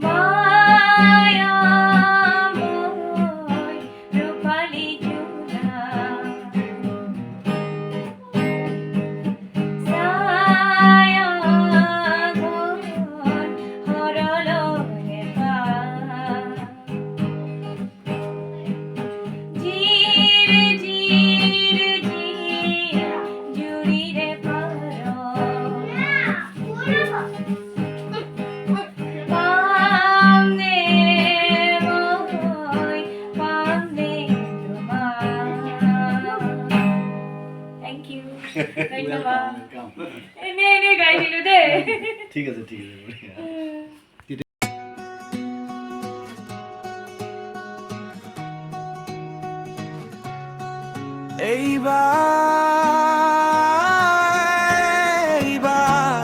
মায়াময় ৰূপালী জোনাক ছায়া ঘন সৰল এপাক। জিৰ জিৰ জিৰ জুৰিৰে পাৰ পামনে মই, পামনে তোমাক? Thank you, ধন্যবাদ। এনেই এনেই গাই দিলোঁ দেই। ঠিক আছে, ঠিক আছে, বঢ়িয়া। এইবাৰ, এইবাৰ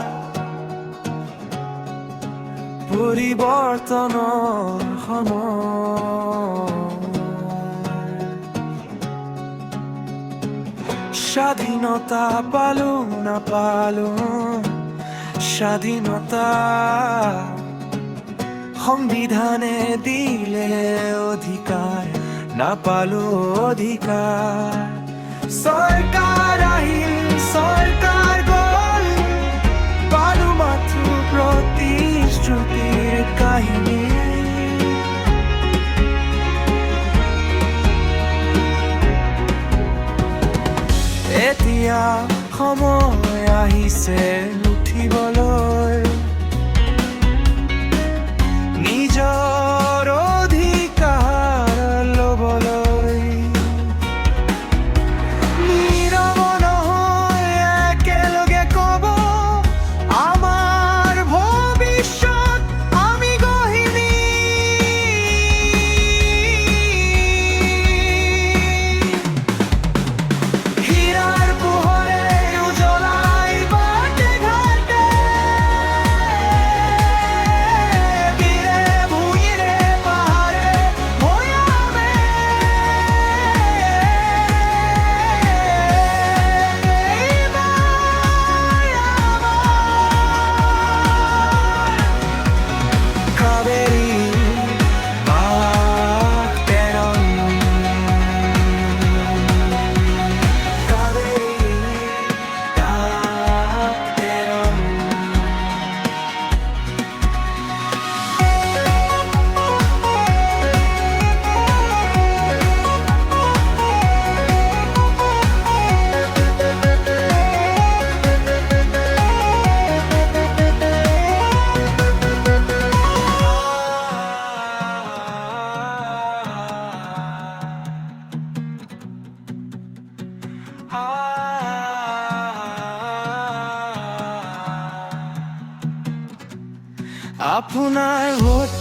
পৰিৱৰ্তনৰ সময়। স্বাধীনতা পালো নাপালো, স্বাধীনতা সংবিধানে দিলে অধিকাৰ, নাপালো অধিকাৰ। চৰকাৰ আহিল, চৰকাৰ গ'ল, পালো মাথো প্ৰতিশ্ৰুতিৰ কাহিনী। এতিয়া সময় আহিছে উঠিবলৈ, নিজৰ অধিকাৰ ল'বলৈ। নীৰৱ নহয়, একেলগে ক'ব, আমাৰ ভৱিষ্যত আমি গঢ়িম। হীৰাৰ পোহৰে উজ্বলাই বাটে ঘাটে, বীৰে ভূঁইৰে পাহাৰে ভৈয়ামে। এইবাৰ আমাৰ কাবেৰী ডাক প্ৰেৰণ, কাবেৰী ডাক প্ৰেৰণ। আপোনাৰ ভোট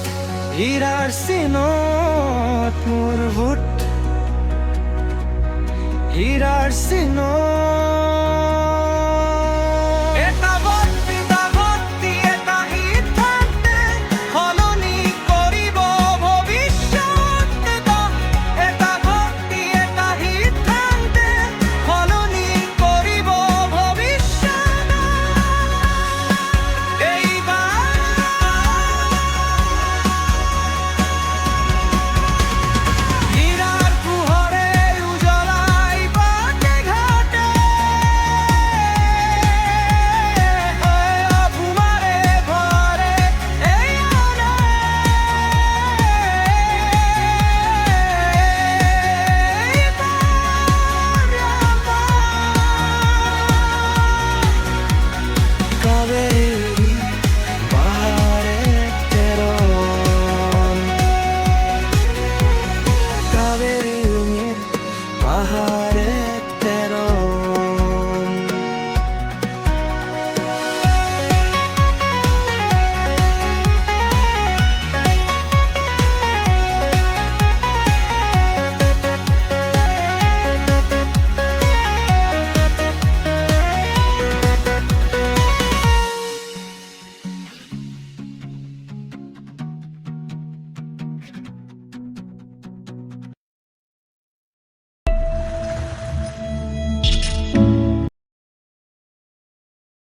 হীৰাৰ চিনত, মোৰ ভোট হীৰাৰ চিনত।